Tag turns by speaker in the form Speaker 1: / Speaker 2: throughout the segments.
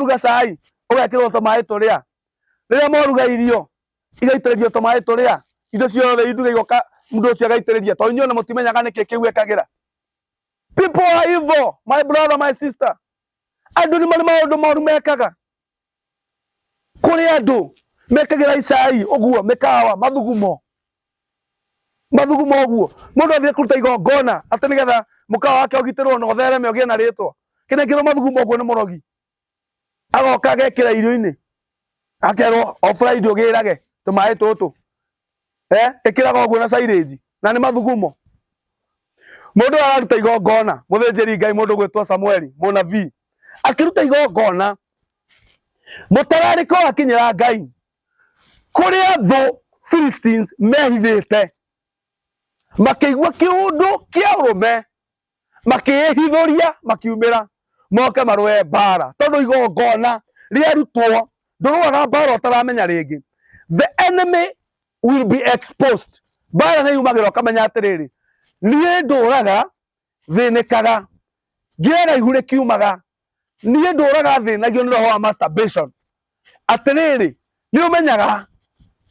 Speaker 1: Moruga cai ũgekĩrwo tũmaĩ tũrĩa, rĩrĩa moruga irio igaitĩrĩrio tũmaĩ tũrĩa, indo ciothe induge igoka mũndũ ũcio agaitĩrĩria, tondũ inyuĩ ona mũtimenyaga nĩkĩ kĩu ekagĩra. People are evil, my brother, my sister. Andũ nĩ marĩ maũndũ moru mekaga. Kũrĩ andũ mekagĩra icai ũguo mĩkawa mathugumo mathugumo ũguo, mũndũ athiĩ kũruta igongona atĩ nĩgetha mũkawa wake ũgitĩrwo na ũthereme ũgĩe na rĩtwa, kĩnengerwo mathugumo ũguo nĩ mũrogi, agoka agekĩra irio-inĩ, akerwo o Friday ũgĩrage tũmaĩ tũtũ, ĩkĩraga ũguo na silage na nĩ mathugumo. Mũndũ araruta igongona, mũthĩnjĩri Ngai mũndũ gwĩtwo Samueli mũnabii akĩruta igongona, mũtararĩko wakinyĩra Ngai kũrĩa thũ Philistines mehithĩte, makĩigua kĩũndũ kĩa ũrũme, makĩĩhithũria, makiumĩra moke marũe mbara, tondũ igongona rĩarutwo ndũrũaga mbara ũtaramenya rĩngĩ. The enemy will be exposed. Mbara nĩ yumagĩra ũkamenya atĩrĩrĩ, niĩ ndũraga thĩnĩkaga ngĩaga ihu rĩkiumaga, niĩ ndũraga thĩnagio nĩ roho wa masturbation. Atĩrĩrĩ, nĩ ũmenyaga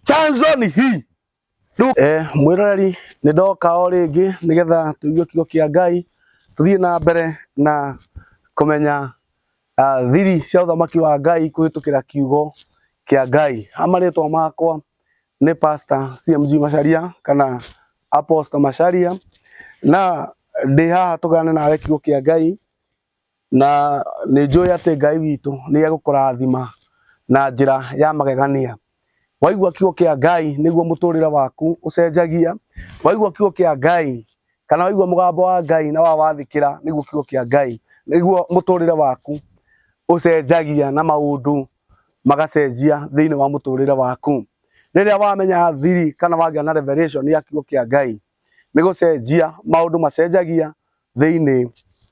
Speaker 1: chanzo ni hii. Mwĩroreri, nĩ ndoka o rĩngĩ nĩgetha tũigue kiugo kĩa Ngai, tũthiĩ na mbere na kũmenya thiri cia ũthamaki wa Ngai kũhĩtũkĩra kiugo kĩa Ngai. Ha marĩtwa makwa nĩ Pastor CMG Macharia kana Apostle Macharia, na ndĩ haha tũgane nawe kiugo kĩa Ngai, na nĩ njũĩ atĩ Ngai witũ nĩ egũkũrathima na njĩra ya magegania. Waigua kiugo kĩa Ngai nĩguo mũtũrĩre waku ũcenjagia, waigua kiugo kĩa Ngai kana waigua mũgambo wa Ngai na wawathĩkĩra nĩguo kiugo kĩa Ngai nĩguo mũtũrĩre waku ũcenjagia na maũndũ magacenjia thĩinĩ wa mũtũrĩre waku. Rĩrĩa wamenya thiri kana wagĩa na revelation ya kiugo kĩa Ngai, nĩ gũcenjia maũndũ macenjagia thĩinĩ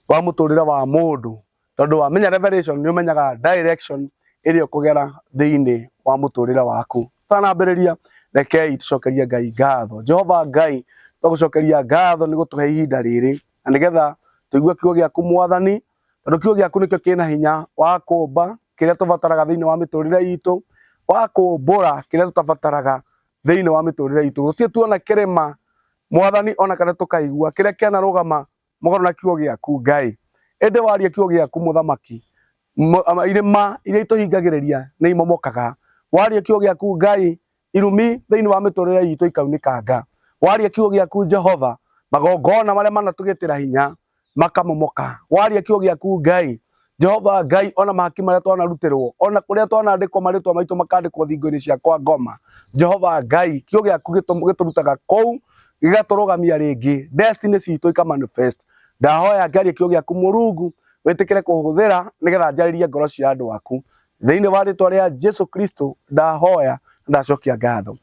Speaker 1: wa mũtũrĩre wa mũndũ, tondũ wamenya revelation nĩ ũmenyaga direction ĩrĩa ũkũgera thĩinĩ wa mũtũrĩre waku. Tũtanambĩrĩria, rekei tũcokerie Ngai ngatho. Jehova Ngai, twagũcokeria ngatho nĩ gũtũhe ihinda rĩrĩ na nĩgetha tũigue kiugo gĩaku Mwathani, tondũ kiugo gĩaku nĩkĩo kĩna hinya wa kũmba kĩrĩa tũbataraga thĩinĩ wa mĩtũrĩre itũ, wa kũmbũra kĩrĩa tũtabataraga thĩinĩ wa mĩtũrĩre itũ. Gũtirĩ tuona kĩrĩma Mwathani ona kana tũkaigua kĩrĩa kĩanarũgama mũgarũ na kiugo gĩaku Ngai, ĩndĩ waria kiugo gĩaku Mũthamaki, irĩma iria itũhingagĩrĩria nĩ imomokaga. Waria kiugo gĩaku Ngai, irumi thĩinĩ wa mĩtũrĩre itũ ikaunĩkanga. Waria kiugo gĩaku Jehova, magongona marĩa manatũgĩtĩra hinya makamomoka. Waria kiugo gĩaku Ngai, Jehova Ngai, ona mahaki marĩa twanarutĩrwo, ona kũrĩa twanandĩkwo marĩtwa maitũ makandĩkwo thingo-inĩ cia kwa ngoma, Jehova Ngai, kiugo gĩaku gĩtũrutaga kũu gĩgatũrũgamia rĩngĩ, destiny citũ ika manifest. Ndahoya ngarie kiugo gĩaku Mũrungu, wĩtĩkĩre kũhũthĩra nĩgetha njarĩrie ngoro cia andũ aku. Thĩinĩ wa rĩtwa rĩa Jesu Kristo ndahoya na ndacokia ngatho.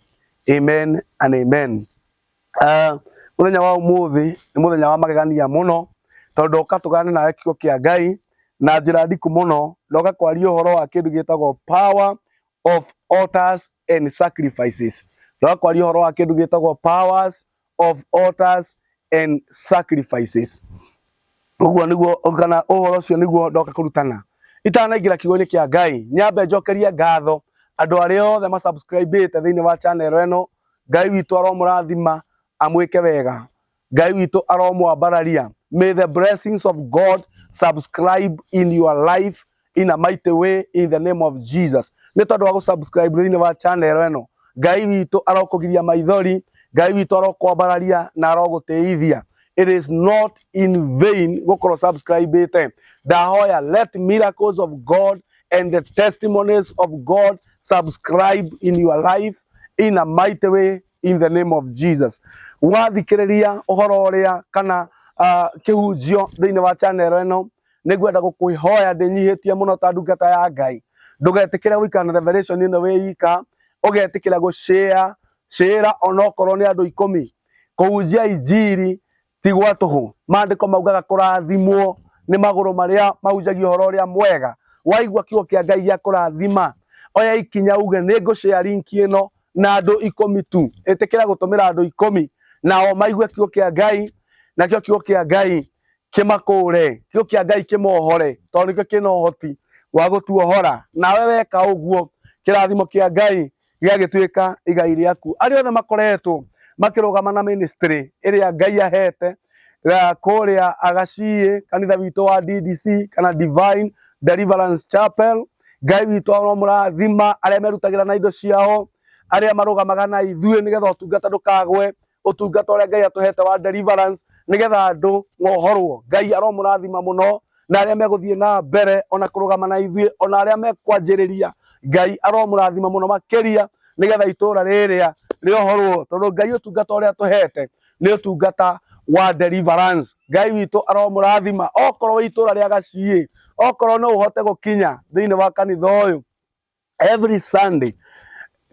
Speaker 1: Amen and amen. Mũthenya wa ũmũthĩ nĩ mũthenya wa magegania mũno, tondũ ndoka tũgane nawe kiugo kĩa Ngai na njĩra ndiku mũno. Ndoka kwaria ũhoro wa kĩndũ gĩtagwo power of altars and sacrifices. Ndoka kwaria ũhoro wa kĩndũ gĩtagwo powers of altars and sacrifices. Ũguo nĩguo kana ũhoro ũcio nĩguo ndoka kũrutana. Itanaingĩra kiugo-inĩ kĩa Ngai, nyambe njokerie ngatho andũ arĩa othe masubscribĩte thĩinĩ wa channel ĩno. Ngai witũ aromũrathima amwĩke wega. Ngai witũ aromwambararia. May the blessings of God subscribe in your life in a mighty way in the name of Jesus. Nĩ tondũ wa gũsubscribe thĩinĩ wa channel ĩno, Ngai witũ arokũgiria maithori, Ngai witũ arokwambararia na arogũtĩithia. It is not in vain gũkorwo subscribĩte. Ndahoya let miracles of God and the testimonies of God subscribe in your life in a mighty way in the name of Jesus. Wathikĩrĩria ũhoro ũrĩa kana kĩhunjio thĩinĩ wa channel ĩno, nĩngwenda gũkũhoya ndĩnyihĩtie mũno ta ndungata ya Ngai, ndũgetĩkĩre gũikara na revelation ĩno wĩ ika, ũgetĩkĩra gũ-share share onokorwo nĩ andũ 10. Kũhunjia injiri ti gwa tũhũ. Maandĩko maugaga kũrathimwo nĩ magũrũ marĩa mahunjagia ũhoro ũrĩa mwega. Waigua kiugo kĩa Ngai gĩa kũrathima, oya ikinya uge nĩ ngũ-share link ĩno na andũ 10 tu. Ĩtĩkĩra gũtũmĩra andũ 10 nao maigue kiugo kĩa Ngai, nakĩo kiugo kĩa Ngai kĩmakũre, kiugo kĩa Ngai kĩmohore, tondũ nĩkĩo kĩna ũhoti wa gũtuohora. Nawe weka ũguo, kĩrathimo kĩa Ngai gĩgagĩtuĩka igai rĩaku. Arĩa othe makoretwo makĩrũgama na ministry ĩrĩa Ngai ahete kũrĩa Agaciĩ, kanitha witũ wa DDC kana Divine Deliverance Chapel, Ngai witũ aromũrathima. Arĩa merutagĩra na indo ciao, arĩa marũgamaga na ithuĩ nĩgetha ũtungata ndũkagwe, ũtungata ũrĩa Ngai atũhete wa deliverance nĩgetha andũ mohorwo. Ngai aromũrathima mũno, na arĩa megũthiĩ na mbere ona kũrũgama na ithuĩ, ona arĩa mekwanjĩrĩria, Ngai aromũrathima mũno makĩria nĩgetha itũra rĩrĩa rĩohorwo, tondũ Ngai ũtungata ũrĩa atũhete nĩ ũtungata wa deliverance. Ngai witũ aromũrathima. Okorwo wĩ itũra rĩa Gaciĩ, okorwo no ũhote gũkinya thĩinĩ wa kanitha ũyũ every Sunday,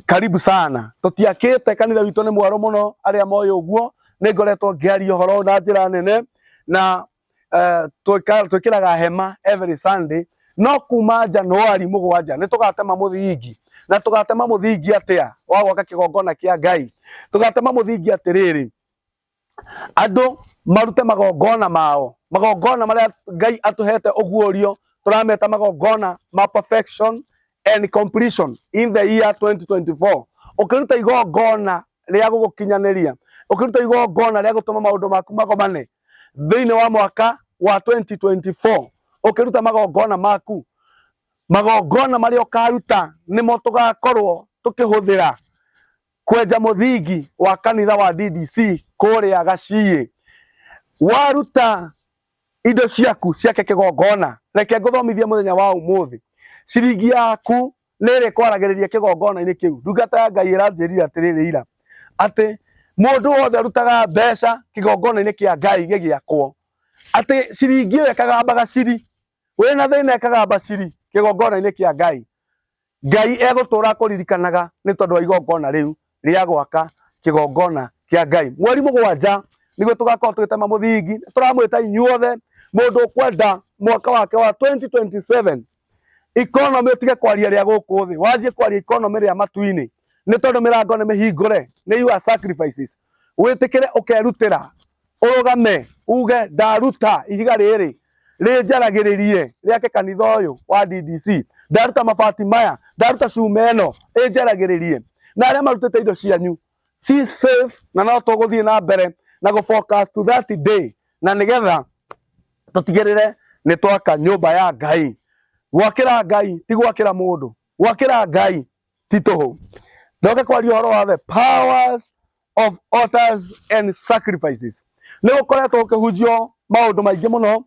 Speaker 1: karibu sana. Tũtiakĩte kanitha witũ nĩ mwerũ mũno, arĩa moĩ ũguo nĩ ngoretwo ngĩaria ũhoro na njĩra nene, na twĩkĩraga hema every Sunday, no kuma Januari 7 nĩ tũgatema mũthingi. Na tũgatema mũthingi atĩa wa gwaka kĩgongona kĩa Ngai? Tũgatema mũthingi atĩrĩrĩ, andũ marute magongona mao, magongona marĩa Ngai atũhete ũguũrio, tũrameta magongona ma perfection and completion in the year 2024. Ũkĩruta igongona rĩa gũgũkinyanĩria, ũkĩruta igongona rĩa gũtũma maũndũ maku magomane thĩinĩ wa mwaka wa 2024, ũkĩruta magongona maku, magongona marĩa ũkaruta nĩmo tũgakorwo tũkĩhũthĩra kwenja mũthingi wa kanitha wa DDC kũrĩa Gaciĩ. Waruta indo ciaku ciake kĩgongona, reke ngũthomithie mũthenya wa ũmũthĩ, ciringi yaku nĩ ĩrĩkwaragĩrĩria kĩgongona-inĩ kĩu. Ndungata ya Ngai ĩranjĩrire atĩrĩrĩ ira, atĩ mũndũ wothe arutaga mbeca kĩgongona-inĩ kĩa Ngai gĩgĩakwo, atĩ ciringi ĩyo ĩkagambaga ciri, wĩna thĩna ĩkagamba ciri kĩgongona-inĩ kĩa Ngai. Ngai egũtũra kũririkanaga nĩ tondũ wa igongona rĩu rĩa gwaka kĩgongona kĩa Ngai. Mweri 7 nĩguo tũgakorwo tũgĩtema mũthingi. Tũramwĩta inyuothe, mũndũ ũkwenda mwaka wake wa 2027 economy ũtige kwaria rĩa gũkũ thĩ, wanjie kwaria economy rĩa matu-inĩ, nĩ tondũ mĩrango nĩ mĩhingũre nĩ your sacrifices. Wĩtĩkĩre ũkerutĩra, ũrũgame uge ndaruta ihiga rĩrĩ rĩnjaragĩrĩrie rĩake kanitha ũyũ wa DDC, ndaruta mabati maya, ndaruta cuma ĩno ĩnjaragĩrĩrie. Na arĩa marutĩte indo cianyu ci safe, na no tũgũthiĩ na mbere na gũ focus to that day, na nĩgetha tũtigĩrĩre nĩ twaka nyũmba ya Ngai. Gwakĩra Ngai ti gwakĩra mũndũ, gwakĩra Ngai ti tũhũ. Ndoke kwaria ũhoro wa the powers of altars and sacrifices. Nĩ gũkoretwo gũkĩhunjio maũndũ maingĩ mũno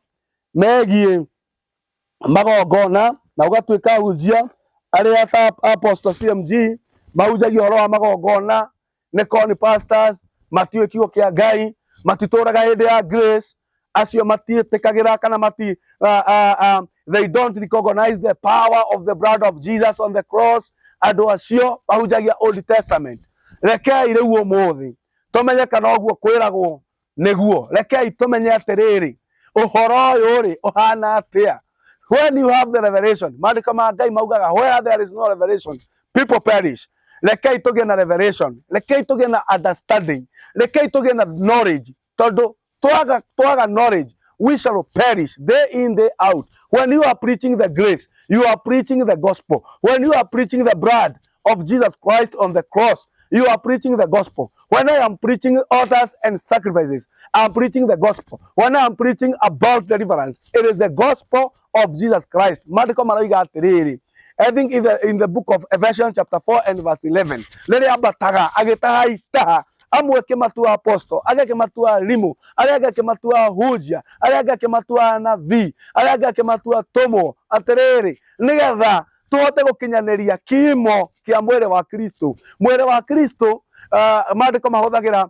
Speaker 1: megiĩ magongona, na ũgatuĩka ahunjia arĩa ta Apostle CMG mahunjagia ũhoro wa magongona, nĩ con pastors, matiũĩ kiugo kĩa Ngai, matitũraga hĩndĩ ya grace, acio matiĩtĩkagĩra kana mati they don't recognize the power of the blood of Jesus on the cross. Andũ acio mahunjagia Old Testament. Rekei rĩu ũmũthĩ tũmenye kana ũguo kwĩragwo nĩguo. Rekei tũmenye atĩrĩrĩ, ũhoro ũyũ rĩ ũhana atĩa? When you have the revelation, maandĩko ma Ngai maugaga where there is no revelation, people perish. Rekei tũgĩe na revelation, rekei tũgĩe na understanding, rekei tũgĩe na knowledge, tondũ twaga knowledge, we shall perish day in, day out. When you are preaching the grace, you are preaching the gospel. When you are preaching the blood of Jesus Christ on the cross, you are preaching the gospel. When I am preaching altars and sacrifices, I am preaching the gospel. When I am preaching about deliverance, it is the gospel of Jesus Christ. Maandĩko maroiga atĩrĩrĩ, I think in the book of Ephesians chapter 4 and verse 11, rĩrĩa ambataga agĩtaha itaha, amwe akĩmatua apostle, arĩa angĩ akĩmatua arimũ, arĩa angĩ akĩmatua ahunjia, arĩa angĩ akĩmatua anabii, arĩa angĩ akĩmatua atũmwo, atĩrĩrĩ, nĩgetha tũhote gũkinyanĩria kimo kĩa mwĩrĩ wa Kristo. Mwĩrĩ wa Kristo, maandĩko mahũthagĩra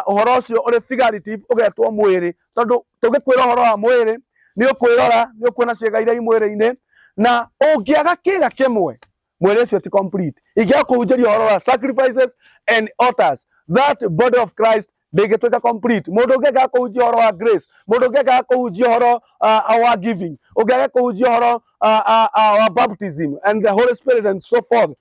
Speaker 1: ũhoro ũcio ũrĩ figurative, ũgetwo mwĩrĩ, tondũ tũngĩkwĩra ũhoro wa mwĩrĩ nĩ ũkwĩrora, nĩ ũkuona ciĩga iria i mwĩrĩ-inĩ, na ũngĩaga kĩga kĩmwe mwĩrĩ ũcio ti complete. Ingĩaga kũhunjĩria ũhoro wa sacrifices and altars, that body of Christ ndĩngĩtuĩka complete. Mũndũ ũngĩ angĩaga kũhunjia ũhoro wa grace, mũndũ ũngĩ angĩaga kũhunjia ũhoro wa giving, ũngĩaga kũhunjia ũhoro wa baptism and the Holy Spirit and so forth,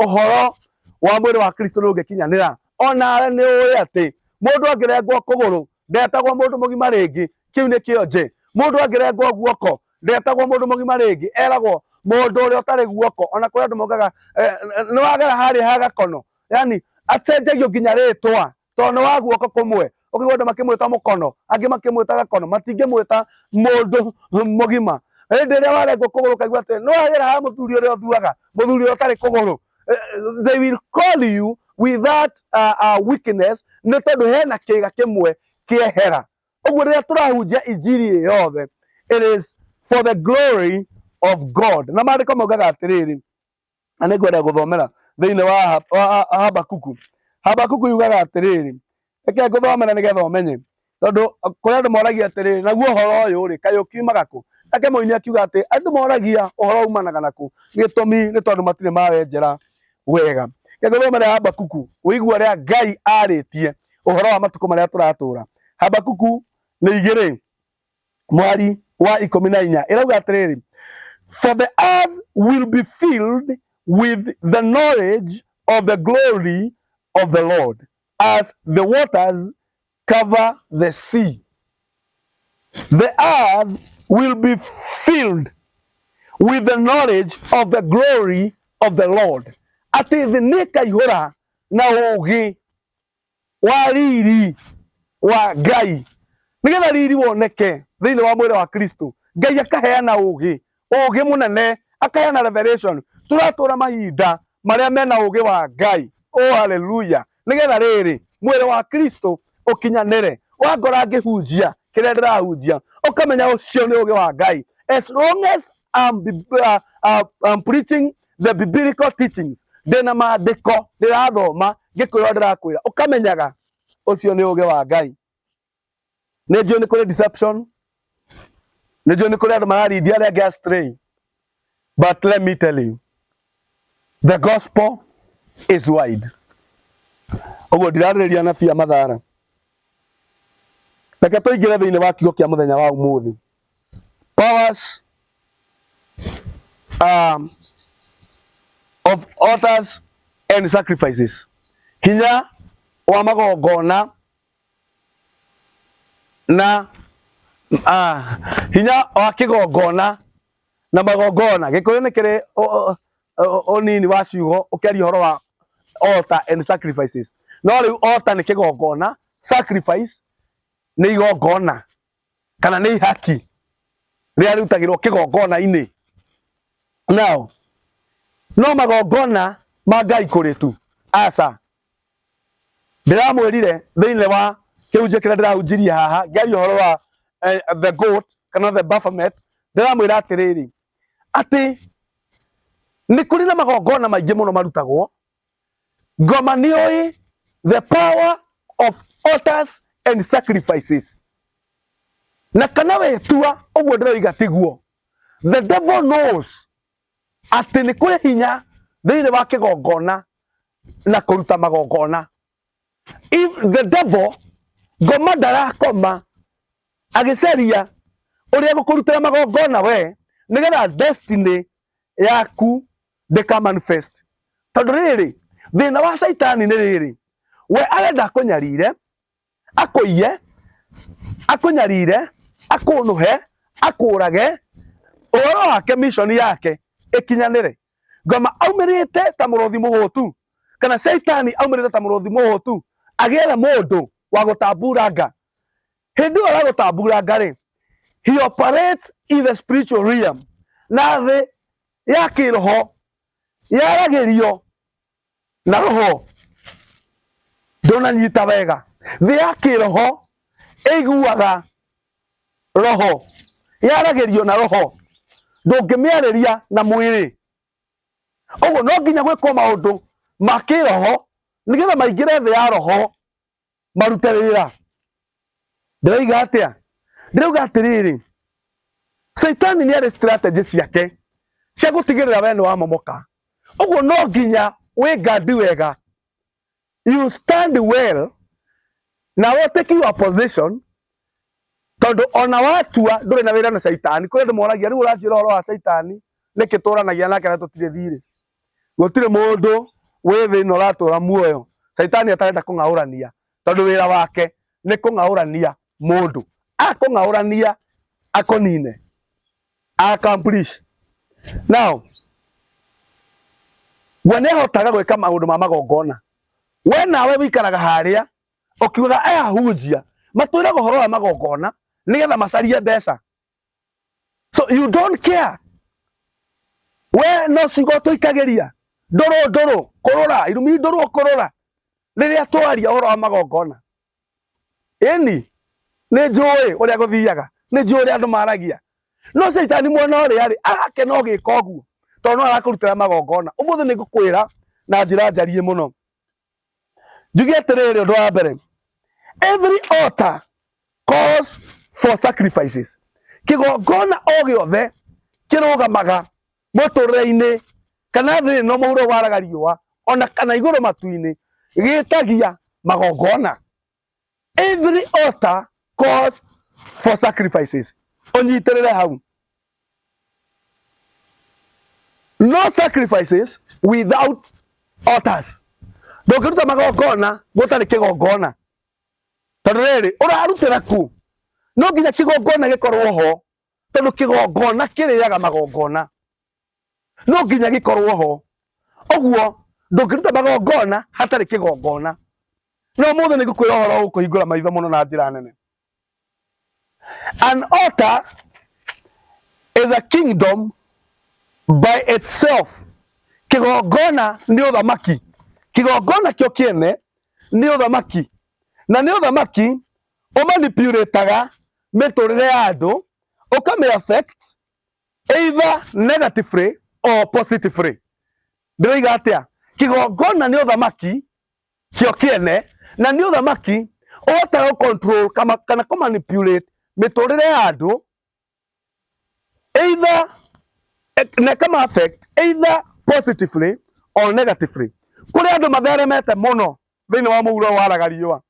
Speaker 1: ũhoro wa mwĩrĩ wa Kristo nĩ ũngĩkinyanĩra. Onawe nĩ ũĩ atĩ mũndũ angĩrengwo kũgũrũ ndetagwo mũndũ mũgima rĩngĩ, kĩu nĩ kĩonje. Mũndũ angĩrengwo guoko Ndetagwo mũndũ mũgima rĩngĩ, eragwo mũndũ ũrĩa ũtarĩ guoko. Ona kũrĩ andũ mokaga nĩ wagera harĩa ha gakono, yani acenjagio nginya rĩtwa tondũ nĩ wa guoko kũmwe. Ũkaigua andũ makĩmwĩta mũkono, angĩ makĩmwĩta gakono, matingĩmwĩta mũndũ mũgima. Hĩndĩ ĩrĩa warengwo kũgũrũ ũkaigua atĩ nĩ wagera ha mũthuri ũrĩa ũthuaga, mũthuri ũrĩa ũtarĩ kũgũrũ. They will call you with that weakness nĩ tondũ hena kĩga kĩmwe kĩehera. Ũguo rĩrĩa tũrahunjia injiri ĩ yothe, it is for the glory of God. Na maandĩko maugaga atĩrĩrĩ, na nĩ ngwenda gũthomera thĩinĩ wa Habakuku. Habakuku yugaga atĩrĩrĩ, reke ngũthomera nĩgetha ũmenye, tondũ kũrĩ andũ moragia atĩrĩrĩ, naguo ũhoro ũyũ rĩ, kaĩ ũkiumaga kũ? Nake mũini akiuga atĩ andũ moragia ũhoro umanaga nakũ, gĩtũmi nĩ tondũ matirĩ mawenjera wega. Reke ngũthomere Habakuku ũigue ũrĩa Ngai arĩtie ũhoro wa matukũ marĩa tũratũra. Habakuku nĩ 2 mwari wa 14 ĩrauga atĩrĩrĩ, for the earth will be filled with the knowledge of the glory of the Lord as the waters cover the sea. The earth will be filled with the knowledge of the glory of the Lord. Atĩ thĩ nĩ ĩkaihũra na ũũgĩ wa riri wa Ngai, nĩgetha riri woneke thĩinĩ wa mwĩrĩ wa Kristo. Ngai akaheana ũũgĩ, ũũgĩ mũnene, akaheana revelation. Tũratũra mahinda marĩa mena ũũgĩ wa Ngai. Oh, hallelujah. Nĩgetha rĩrĩ mwĩrĩ wa Kristo ũkinyanĩre. Wangora ngĩhunjia kĩrĩa ndĩrahunjia, ũkamenya ũcio nĩ ũũgĩ wa Ngai. As long as I'm preaching the biblical teachings, ndĩna maandĩko ndĩrathoma ngĩkwĩra ndĩrakwĩra, ũkamenyaga ũcio nĩ ũũgĩ wa Ngai. Nĩ njũĩ nĩ kũrĩ deception, nĩ njũĩ nĩ kũrĩ andũ mararindia arĩa angĩ astray, but let me tell you, the gospel is wide. Ũguo ndirarĩrĩria anabii a mathara. Reke tũingĩre thĩinĩ wa kiugo kĩa mũthenya wa ũmũthĩ. Powers of altars and sacrifices, hinya wa magongona na hinya wa kĩgongona na magongona. Gĩkũyũ nĩ kĩrĩ ũnini wa ciugo ũkĩaria ũhoro wa altar and sacrifices, no rĩu altar nĩ kĩgongona, sacrifice nĩ igongona kana nĩ ihaki rĩrĩa rĩrutagĩrwo kĩgongona-inĩ. Now no magongona ma Ngai kũrĩ tu, aca. Ndĩramwĩrire thĩinĩ wa kĩhunjio kĩrĩa ndĩrahunjirie haha ngĩaria ũhoro wa the goat kana the Baphomet, ndĩramwĩra atĩrĩrĩ, atĩ nĩ kũrĩ na magongona maingĩ mũno marutagwo. Ngoma nĩ ũĩ the power of altars and sacrifices, na kana wetua ũguo ndĩroiga tiguo. The devil knows atĩ nĩ kũrĩ hinya thĩinĩ wa kĩgongona na kũruta magongona. If the devil, ngoma ndarakoma agĩcaria ũrĩa gũkũrutĩra magongona we, nĩgetha destiny yaku ndĩka manifest. Tondũ rĩrĩ, thĩna wa caitani nĩ rĩrĩ, we arenda akũnyarire, akũiye, akũnyarire, akũnũhe, akũrage, ũhoro wake, mission yake ĩkinyanĩre. Ngoma aumĩrĩte ta mũrũthi mũhũtu, kana caitani aumĩrĩte ta mũrũthi mũhũtu agĩetha mũndũ wa gũtamburanga. Hĩndĩ ĩyo aragũtamburanga rĩ, he operates in the spiritual realm, na thĩ ya kĩroho yaragĩrio na roho. Ndũnanyita wega, thĩ ya kĩroho ĩiguaga roho, yaragĩrio na roho, ndũngĩmĩarĩria na mwĩrĩ. Ũguo no nginya gwĩkwo maũndũ ma kĩroho nĩgetha maingĩre thĩ ya roho marute wĩra. Ndĩroiga atĩa? Ndĩrauga atĩrĩrĩ, caitani nĩ arĩ strategy ciake cia gũtigĩrĩra we nĩ wamomoka. Ũguo no nginya wĩngandi wega, you stand well nawe take your position, tondũ ona watua ndũrĩ na wĩra na caitani. Kũrĩ andũ moragia, rĩu ũranjĩra ũhoro wa caitani nĩkĩ tũranagia nake na tũtirĩ thirĩ? Gũtirĩ mũndũ wĩ thĩ ĩno ũratũra muoyo caitani atarenda kũng'aũrania, tondũ wĩra wake nĩ kũng'aũrania mũndũ, akũng'aũrania akũnine. Accomplish. Now we nĩahotaga gwĩka maũndũ ma magongona. We nawe wikaraga harĩa ũkiugaga aya ahunjia matwĩraga ũhoro wa magongona nĩgetha macarie mbeca. So you don't care. We no ciugo tũikagĩria ndũrũ ndũrũ kũrũra irumi ndũrũ kũrũra rĩrĩa twaria ũhoro wa magongona. Ĩni nĩ njũĩ ũrĩa gũthiaga, nĩ njũĩ ũrĩa andũ maragia. No caitani mwena ũrĩa rĩ arakena ũgĩka ũguo tondũ no arakũrutĩra magongona. Ũmũthĩ nĩ ngũkwĩra na njĩra njariĩ mũno. Njuge atĩrĩrĩ, ũndũ wa mbere, every altar calls for sacrifices. Kĩgongona o gĩothe kĩrũgamaga mũtũrĩre-inĩ kana thĩ ĩno mũhuro waraga riũa ona kana igũrũ matu-inĩ gĩtagia magongona. Every altar calls for sacrifices. Ũnyitĩrĩre hau. No sacrifices without altars. Ndũngĩruta magongona gũtarĩ kĩgongona. Tondũ rĩrĩ, ũrarutĩra kũ? No nginya kĩgongona gĩkorwo ho, tondũ kĩgongona kĩrĩaga magongona. No nginya gĩkorwo ho. Ũguo ndũngĩruta magongona hatarĩ kĩgongona. No ũmũthĩ nĩ ngũkwĩra ũhoro ũkũhingũra maitho mũno na njĩra nene. An altar is a kingdom by itself. Kĩgongona nĩ ũthamaki. Kĩgongona kĩo kĩene nĩ ũthamaki. Na nĩ ũthamaki ũmanipulataga mĩtũrĩre ya andũ, ũkamĩ affect either negatively or positively. Ndĩroiga atĩa? Kĩgongona nĩ ũthamaki kĩo kĩene, na nĩ ũthamaki ũhotaga gũ control kana kũ manipulate mĩtũrĩre ya andũ either na ĩkama affect either positively or negatively. Kũrĩ andũ matheremete mũno thĩinĩ wa mũhuro waraga riũa,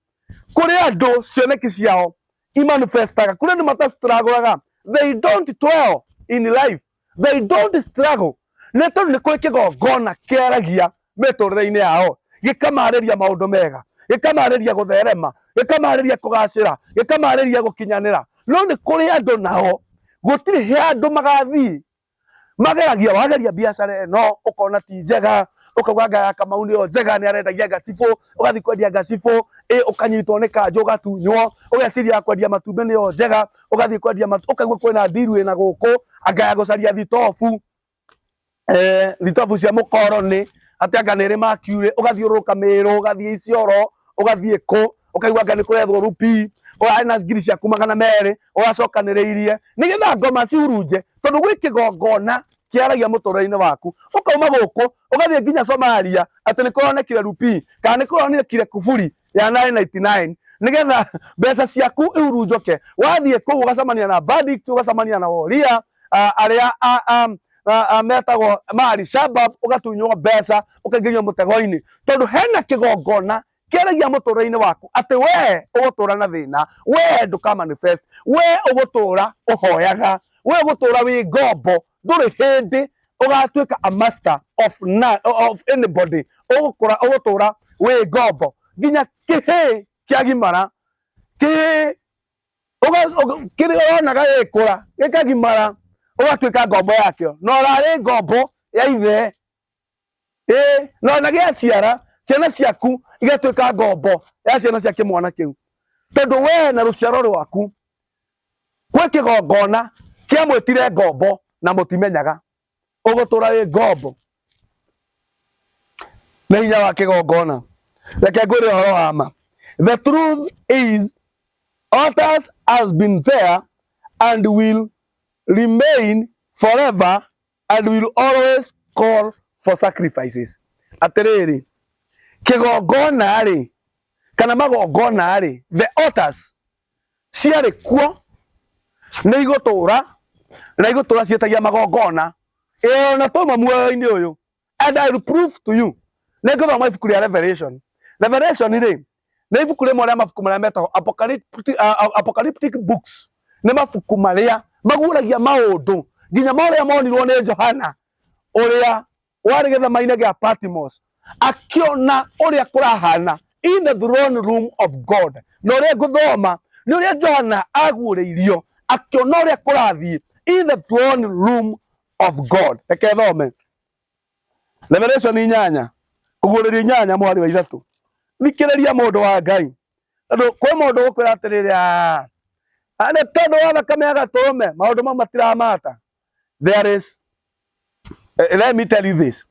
Speaker 1: kũrĩ andũ cioneki ciao imanifestaga, kũrĩ andũ matastragũraga, they don't toil in life, they don't struggle, nĩ tondũ nĩ kũrĩ kĩgongona kĩaragia mĩtũrĩre-inĩ yao, gĩkamarĩria maũndũ mega, gĩkamarĩria gũtherema, gĩkamarĩria kũgacĩra, gĩkamarĩria gũkinyanĩra. No nĩ kũrĩ andũ nao gũtirĩ handũ magathiĩ, mageragia, wageria biacara ĩno ũkona ti njega, ũkauga anga ya Kamau nĩyo njega, nĩ arendagia ngacibũ, ũgathiĩ kwendia ngacibũ, ĩ ũkanyitwo nĩ kanjũ ũgatunywo, ũgeciria ya kwendia matumbĩ nĩyo njega, ũgathiĩ kwendia matumbĩ, ũkaigua kwĩna ndiru ĩna gũkũ, anga ya gũcaria thitobu, thitobu cia mũkoroni, atĩ anga nĩ ĩrĩ mercury, ũgathiũrũrũka Mĩrũ, ũgathiĩ Isiolo, ũgathiĩ kũ, ũkaigua anga nĩ kũrethwo rupee, ũrarĩ na ngiri ciaku 200, ũracokanĩrĩirie nĩgetha ngoma cihurunje, tondũ gwĩ kĩgongona kĩaragia mũtũrĩre-inĩ waku. Ũkauma gũkũ ũgathiĩ nginya Somalia atĩ nĩ kũronekire rupee kana nĩ kũronekire kuburi ya 999 nĩgetha mbeca ciaku ihurunjũke. Wathiĩ kũu ũgacemania na bandit, ũgacemania na woria arĩa metagwo ma Al-Shabaab, ũgatunywo mbeca, ũkaingĩrio mũtego-inĩ, tondũ hena kĩgongona kĩaragia mũtũrĩre-inĩ waku atĩ we ũgũtũra na thĩna, we ndũka manifest, we ũgũtũra ũhoyaga, we ũgũtũra wĩ ngombo, ndũrĩ hĩndĩ ũgatuĩka a master of none, of anybody, ũgũkũra ũgũtũra wĩ ngombo nginya kĩhĩĩ kĩagimara, kĩhĩĩ kĩrĩa ũronaga gĩgĩkũra gĩkagimara ũgatuĩka ngombo yakĩo, na ũrarĩ ngombo ya ithe. Ĩĩ, na ona gĩaciara ciana ciaku igatuĩka ngombo ya ciana cia kĩmwana kĩu, tondũ we na rũciaro rwaku gwĩ kĩgongona kĩamwĩtire ngombo na mũtimenyaga, ũgũtũra wĩ ngombo nĩ hinya wa kĩgongona. Reke ngwĩre ũhoro wa ma, the truth is altars has been there and will remain forever and will always call for sacrifices. Atĩrĩrĩ, kĩgongona rĩ, kana magongona rĩ, the altars ciarĩ kuo nĩ igũtũra na igũtũra ciĩtagia magongona ĩyo na twauma muoyo-inĩ ũyũ. And I will prove to you, nĩ ngũthoma ibuku rĩa Revelation. Revelation rĩ nĩ ibuku rĩmwe rĩa mabuku marĩa metagwo apocalyptic books. Nĩ mabuku marĩa maguũragia maũndũ nginya marĩa monirwo nĩ Johana ũrĩa warĩ gĩthama-inĩ gĩa Patmos, akĩona ũrĩa kũrahana in the throne room of God. Na ũrĩa ngũthoma nĩ ũrĩa Johana aguũrĩirio akĩona ũrĩa kũrathiĩ In the throne room of God. Reke thome Revelation 8, kũguũrĩrio 8 mũhari wa 3. Thikĩrĩria mũndũ wa Ngai, tondũ kwĩ mũndũ ũgũkwĩra atĩrĩrĩ, "Ah, nĩ tondũ wa thakame ya gatũrũme maũndũ mau matiramata." There is let me tell you this: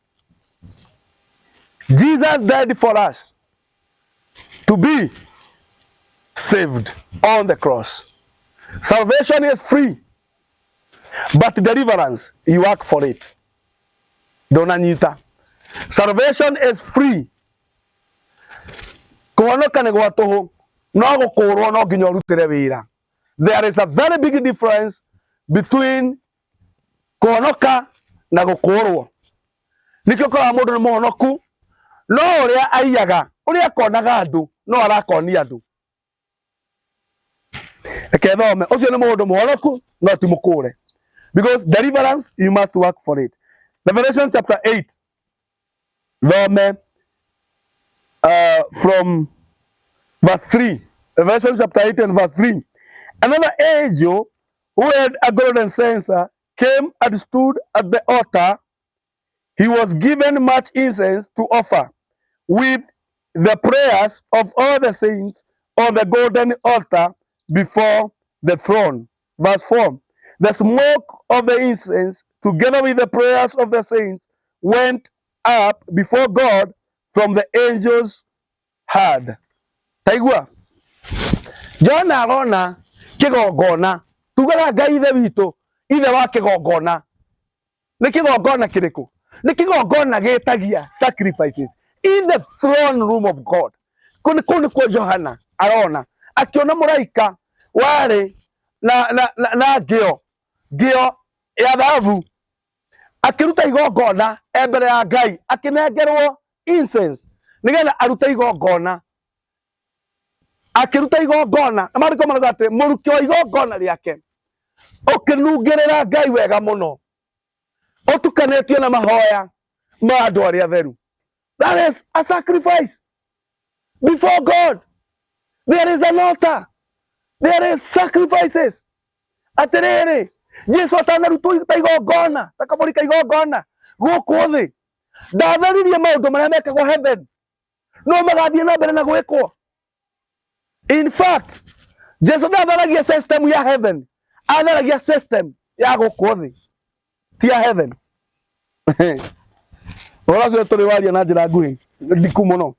Speaker 1: Jesus died for us to be saved on the cross. Salvation is free, but deliverance, you work for it. Ndũnanyita? Salvation is free, kũhonoka nĩ gwa tũhũ, no gũkũrwo no nginya ũrutĩre wĩra. There is a very big difference between kũhonoka na gũkũrwo. Nĩkĩo ũkoraga mũndũ nĩ mũhonoku, no ũrĩa aiyaga, ũrĩa akonaga andũ, no arakonia andũ. Reke thome. Ũcio nĩ mũndũ mũhonoku no ti mũkũre, because deliverance, you must work for it. Revelation chapter 8, thome from verse 3. Revelation chapter 8 and verse 3. Another angel who had a golden censer came and stood at the altar. He was given much incense to offer with the prayers of all the saints on the golden altar before the throne. Verse 4. The smoke of the incense, together with the prayers of the saints, went up before God from the angel's hand. Taigua. Jona arona kĩgongona. Tugaga Ngai ithe witũ, ithe wa kĩgongona. Nĩ kĩgongona kĩrĩkũ? Nĩ kĩgongona gĩtagia sacrifices in the throne room of God. Kũu nĩkuo Johana arona, akĩona mũraika warĩ na ngĩo ya thahabu akĩruta igongona e mbere ya Ngai, akĩnengerwo incense nĩgetha arute igongona. Akĩruta igongona, na maandĩko marauga atĩ mũrukĩ wa igongona rĩake ũkĩnungĩrĩra Ngai wega mũno, ũtukanĩtio na mahoya ma andũ arĩa atheru. That is a sacrifice before God. There is an altar, there is sacrifices. Atĩrĩrĩ, Jesu atanarutwo ta igongona, ta kabũri ka igongona gũkũ thĩ, ndatheririe maũndũ marĩa mekagwo heaven no magathiĩ na mbere na gwĩkwo. In fact, Jesu ndatheragia system ya heaven, atheragia system ya gũkũ thĩ, ti ya heaven. Ũhoro ũcio tũrĩ waria na njĩra nguhĩ ndiku mũno.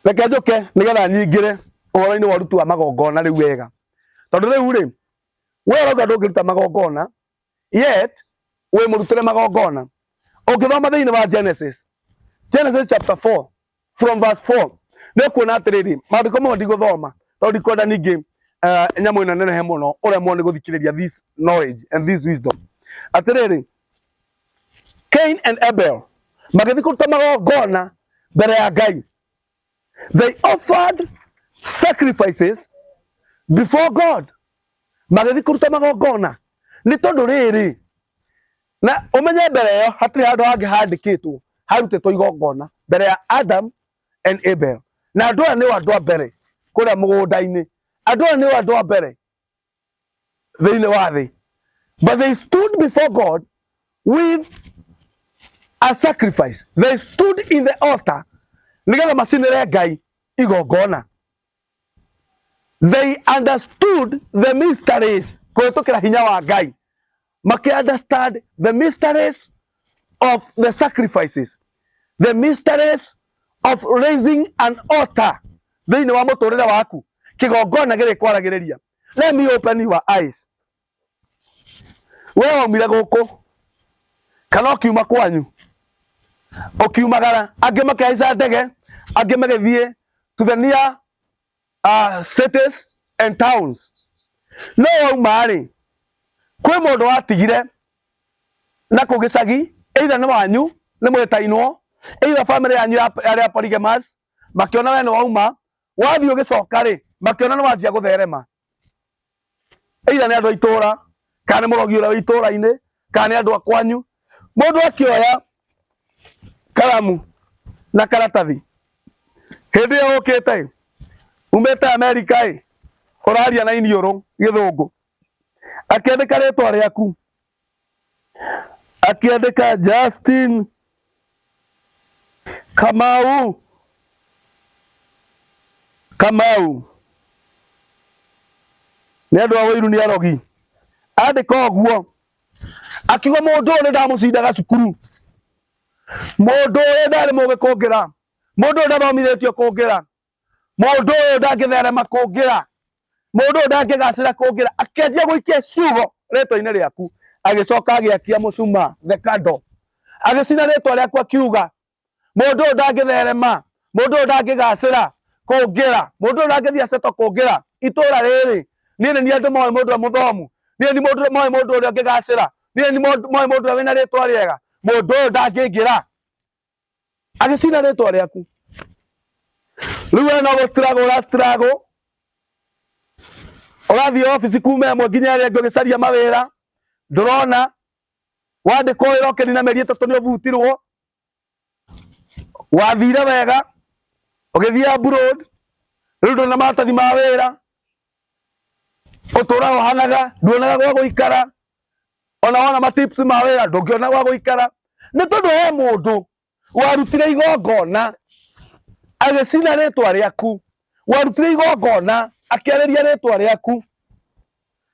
Speaker 1: Reke njũke nĩgetha nyingĩre ũhoro-inĩ wa ũruti wa magongona rĩu wega, tondũ rĩu rĩ, we ũrauga ndũngĩruta magongona, yet wĩ mũrutĩre magongona. Ũngĩthoma thĩinĩ wa Genesis chapter 4 from verse 4, nĩ ũkuona atĩrĩrĩ, maandĩko mamwe ndigũthoma tondũ ndikwenda ningĩ nyamũ ĩno nenehe mũno ũremwo nĩ gũthikĩrĩria this knowledge and this wisdom. Atĩrĩrĩ, Cain and Abel magĩthiĩ kũruta magongona mbere ya Ngai. They offered sacrifices before God. Magĩthiĩ kũruta magongona nĩ tondũ rĩrĩ, na ũmenye mbere ĩyo hatirĩ handũ hangĩ handĩkĩtwo harutĩtwo igongona mbere ya Adam and Abel. Na andũ aya nĩo andũ a mbere kũrĩa mũgũnda-inĩ, andũ aya nĩo andũ a mbere thĩinĩ wa thĩ, but they stood before God with a sacrifice. They stood in the altar nĩgetha macinĩre Ngai igongona. They understood the mysteries kũhĩtũkĩra hinya wa Ngai. Makĩ understand the mysteries of the sacrifices, the mysteries of raising an altar thĩinĩ wa mũtũrĩre waku, kĩgongona gĩrĩkwaragĩrĩria. Let me open your eyes. We waumire gũkũ kana ũkiuma kwanyu, ũkiumagara, angĩ makĩhaica ndege, angĩ magĩthiĩ to the near cities and towns, no wauma rĩ, kwĩ mũndũ watigire na kũ gĩcagi, either nĩ wanyu nĩ mwĩtainwo, either family yanyu arĩa polygamous, makĩona we nĩ wauma, wathiĩ ũgĩcoka rĩ, makĩona nĩ wanjia gũtherema, either nĩ andũ a itũra kana nĩ mũrogi ũrĩa wĩ itũra-inĩ kana nĩ andũ a kwanyu. Mũndũ akĩoya karamu na karatathi hĩndĩ ĩyo ũkĩte, umĩte Amerika ĩ, ũraria na iniũrũ gĩthũngũ. Akĩandĩka rĩtwa rĩaku, akĩandĩka Justin Kamau Kamau nĩ andũ a Wĩiru nĩ arogi. Andĩka ũguo akiuga mũndũ ũyũ nĩ ndamũcindaga cukuru, mũndũ ũyũ ndarĩ mũgĩ kũngĩra, mũndũ ũyũ ndathomithĩtio kũngĩra, mũndũ ũyũ ndangĩtherema kũngĩra, mũndũ ũyũ ndangĩgacĩra kũngĩra. Akĩanjia gũikia ciugo rĩtwa-inĩ rĩaku, agĩcoka agĩakia mũcumaa the candle, agĩcina rĩtwa rĩaku akiuga mũndũ ũyũ ndangĩtherema, mũndũ ũyũ ndangĩgacĩra kũngĩra, mũndũ ũyũ ndangĩthiĩ aceto kũngĩra itũra rĩrĩ. Niĩ nĩ niĩ andũ moĩ mũndũ ũrĩa mũthomu, niĩ nĩ mũndũ moĩ mũndũ ũrĩa ũngĩgacĩra, niĩ nĩ moĩ mũndũ ũrĩa wĩna rĩtwa rĩega, mũndũ ũyũ ndangĩingĩra. Agĩcina rĩtwa rĩaku. Rĩu we no gũ struggle ũra struggle, ũrathiĩ obici kuma ĩmwe nginya ĩrĩa ĩngĩ ũgĩcaria mawĩra, ndũrona. Wandĩkwo wĩra ũkĩnina mĩeri 3 nĩ ũbutirwo. Wathire wega ũgĩthiĩ abroad, rĩu ndũrĩ na maratathi ma wĩra, ũtũraga ũhanaga, nduonaga gwa gũikara, ona wona ma tips ma wĩra ndũngĩona gwa gũikara, nĩ tondũ he mũndũ warutire igongona agĩcina rĩtwa rĩaku, warutire igongona akĩarĩria rĩtwa rĩaku.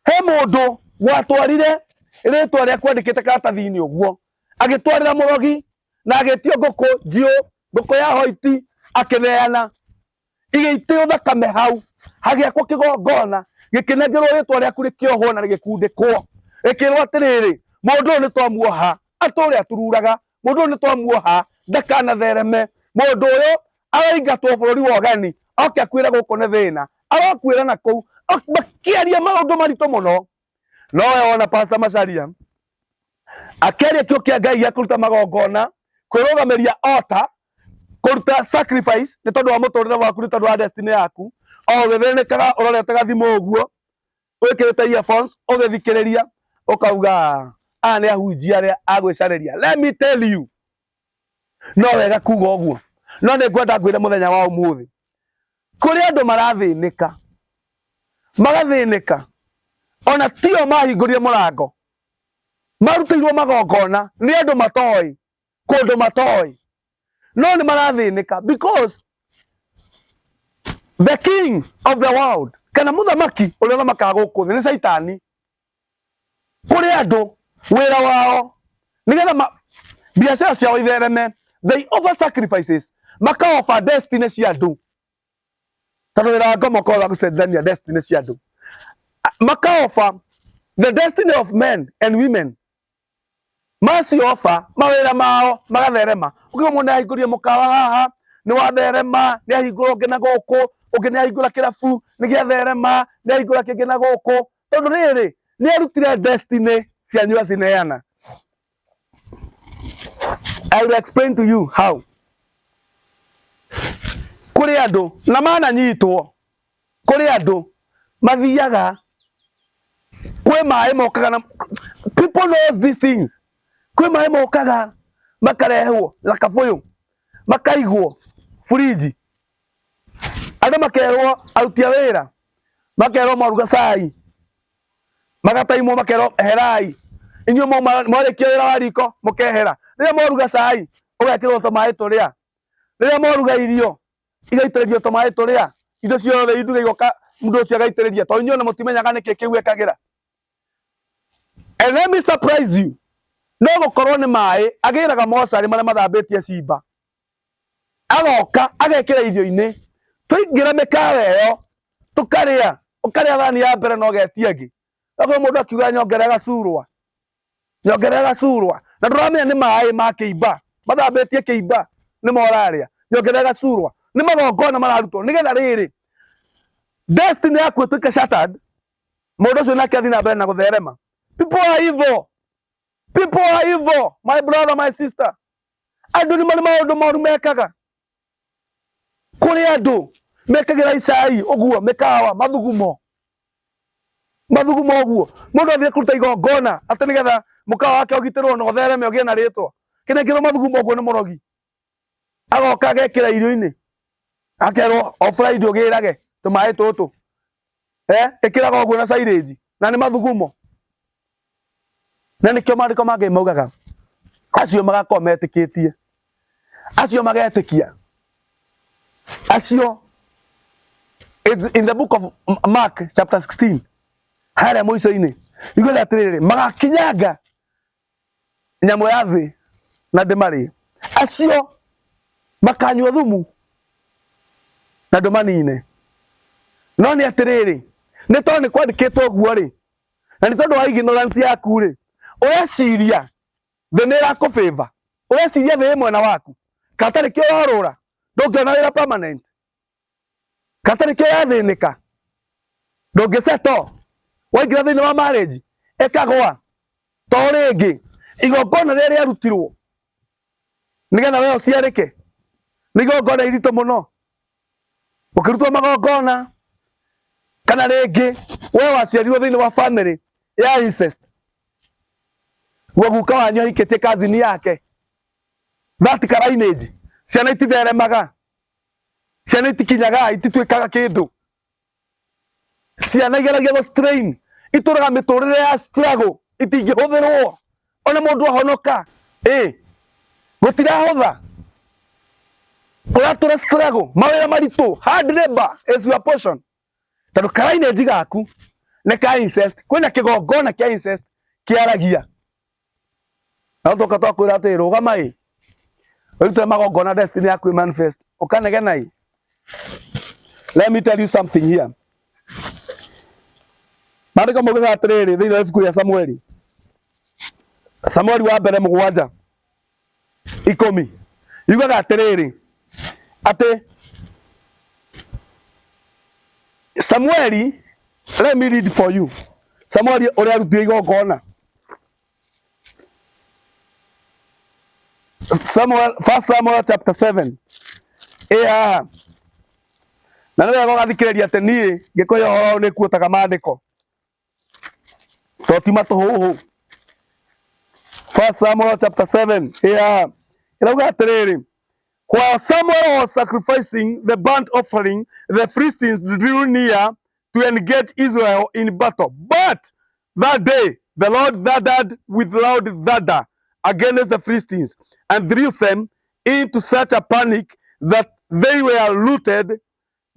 Speaker 1: He mũndũ watwarire rĩtwa rĩaku andĩkĩte karatathi-inĩ ũguo, agĩtwarĩra mũrogi na agĩtio ngũkũ njiũ, ngũkũ ya hoiti akĩneana, igĩitĩrwo thakame hau, hagĩakwo kĩgongona, gĩkĩnengerwo rĩtwa rĩaku rĩkĩohwo na rĩgĩkundĩkwo, rĩkĩrwo atĩrĩrĩ, mũndũ ũyũ nĩ twamuoha atũre atururaga, mũndũ ũyũ nĩ twamuoha ndakanathereme, mũndũ ũyũ araingatwo bũrũri wa ũgeni oke akuĩre gũkũ nĩ thĩna, arokuĩra na kũu, makĩaria maũndũ maritũ mũno. No we wona Pastor Macharia akĩaria kĩo kĩa Ngai gĩa kũruta magongona, kwĩrũgamĩria altar, kũruta sacrifice nĩ tondũ wa mũtũrĩre waku, nĩ tondũ wa destiny yaku, o ũgĩthĩnĩkaga ũrorete gathimũ ũguo, wĩkĩrĩte earphones ũgĩthikĩrĩria, ũkauga aya nĩ ahunjia arĩa a gwĩcarĩria. Let me tell you, no wega kuga ũguo, no nĩ ngwenda ngwĩre mũthenya wa ũmũthĩ, kũrĩ andũ marathĩnĩka, magathĩnĩka ona tio mahingũrire mũrango, marutĩirwo magongona nĩ andũ matoĩ, kũndũ matoĩ, no nĩ marathĩnĩka because the king of the world, kana mũthamaki ũrĩa ũthamakaga gũkũ thĩ nĩ Caitani. Kũrĩ andũ wĩra wao nĩgetha biacara ciao ithereme, they offer sacrifices, maka offer destiny cia andũ, tondũ wĩra wa ngoma ũkoragwo wa gũcenjania destiny cia andũ, maka offer the destiny of men and women, macio offer mawĩra mao magatherema. Ũkĩigua mũndũ nĩahingũrire mũkawa haha nĩ watherema, nĩ ahingũra ũngĩ na gũkũ, ũngĩ nĩ ahingũra kĩrabu nĩ gĩatherema, nĩ ahingũra kĩngĩ na gũkũ, tondũ rĩrĩ nĩ arutire destiny cianyu acineana. I will explain to you how. Kũrĩ andũ na mananyitwo, kũrĩ andũ mathiaga kwĩ maĩ mokaga na people knows these things, kwĩ maĩ mokaga makarehwo na kabũyũ makaigwo fridge, andũ makerwo aruti a wĩra makerwo maruga cai, magataimwo makerwo eherai inyuĩ mwarĩkia wĩra wa riko mũkehera, rĩrĩa mwaruga cai ũgekĩrwo tũmaĩ tũrĩa, rĩrĩa mwaruga irio igaitĩrĩrio tũmaĩ tũrĩa, indo ciothe induga igoka mũndũ ũcio agaitĩrĩria, tondũ inyuĩ ona mũtimenyaga nĩkĩ kĩu ekagĩra. And let me surprise you, no gũkorwo nĩ maĩ agĩraga mocarĩ marĩa mathambĩtie cimba, agoka agekĩra irio-inĩ, twaingĩra mĩkawa ĩyo tũkarĩa, ũkarĩa thani ya mbere na ũgetia ĩngĩ, okorwo mũndũ akiuga nyongerera gacurwa, nyongerera gacurwa, na ndũramenya nĩ maĩ ma kĩimba mathambĩtie kĩimba nĩmo ũrarĩa, nyongerera gacurwa, nĩ magongona mararutwo nĩgetha rĩrĩ destiny yaku ĩtuĩke shattered, mũndũ ũcio nake athiĩ na mbere na gũtherema. People are evil, people are evil, my brother, my sister. Andũ nĩ marĩ maũndũ moru mekaga. Kũrĩ andũ mekagĩra icai ũguo mĩkawa mathugumo, mathugumo ũguo, mũndũ athiĩ kũruta igongona atĩ nĩgetha mũkawa wake ũgitĩrwo na ũthereme ũgĩe na rĩtwa, kĩnengerwo mathugumo ũguo nĩ mũrogi, agoka agekĩra irio-inĩ, akerwo o Friday ũgĩrage tũmaĩ tũtũ, ĩkĩraga ũguo na silage na nĩ mathugumo. Na nĩkĩo maandĩko ma Ngai maugaga acio magakorwo metĩkĩtie, acio magetĩkia, acio. It's in the book of Mark chapter 16 harĩa mũico-inĩ iguaga atĩrĩrĩ, magakinyanga nyamũ ya thĩ na ndĩmarĩe, acio makanyua thumu na ndũmanine. No nĩ atĩrĩrĩ, nĩ tondũ nĩ kwandĩkĩtwo ũguo rĩ, na nĩ tondũ wa ignorance yaku rĩ, ũreciria thĩ nĩ ĩrakũbĩva, ũreciria thĩ ĩ mwena waku, katarĩ kĩo ũrorũra, ndũngĩona wĩra permanent, katarĩ kĩo ũrathĩnĩka, ndũngĩseto, waingĩra thĩinĩ wa marriage ĩkagwa. To rĩngĩ igongona rĩrĩa rĩarutirwo nĩgetha we ũciarĩke nĩ igongona iritũ mũno, ũkĩrutwo magongona, kana rĩngĩ we waciarirwo thĩinĩ wa family ya incest, guo guka wanyu ahikĩtie cousin yake, that ka lineage, ciana ititheremaga, ciana itikinyaga, itituĩkaga kĩndũ, ciana igeragia gũ strain, itũraga mĩtũrĩre ya struggle, itingĩhũthĩrwo ona mũndũ ahonoka. Ĩ gũtirahũtha, ũratũra struggle, mawĩra maritũ, hard labor is your portion, tondũ karainenji gaku nĩ ka incest, kwĩna kĩgongona kĩa incest kĩaragia na tũka twakwĩra atĩ rũgama ĩ ũrute magongona, destiny yaku ĩ manifest, ũkanegena ĩ. Let me tell you something here. Maandĩko maugaga atĩrĩrĩ thĩinĩ wa ibuku rĩa Samueli, Samueli wa mbere 7:10, yugaga atĩrĩrĩ atĩ Samueli, let me read for you, Samueli ũrĩa arutire igongona. Samuel, First Samuel chapter 7 ĩ haha, na nĩ wega ũgathikĩrĩria atĩ niĩ ngĩkũhe ũhoro ũyũ nĩ kuotaga maandĩko to ti matũhũhũ. First Samuel chapter 7 ĩ haha ĩrauga atĩrĩrĩ, "While Samuel was sacrificing the burnt offering, the Philistines drew near to engage Israel in battle. But that day the Lord thundered with loud thunder against the Philistines and threw them into such a panic that they were routed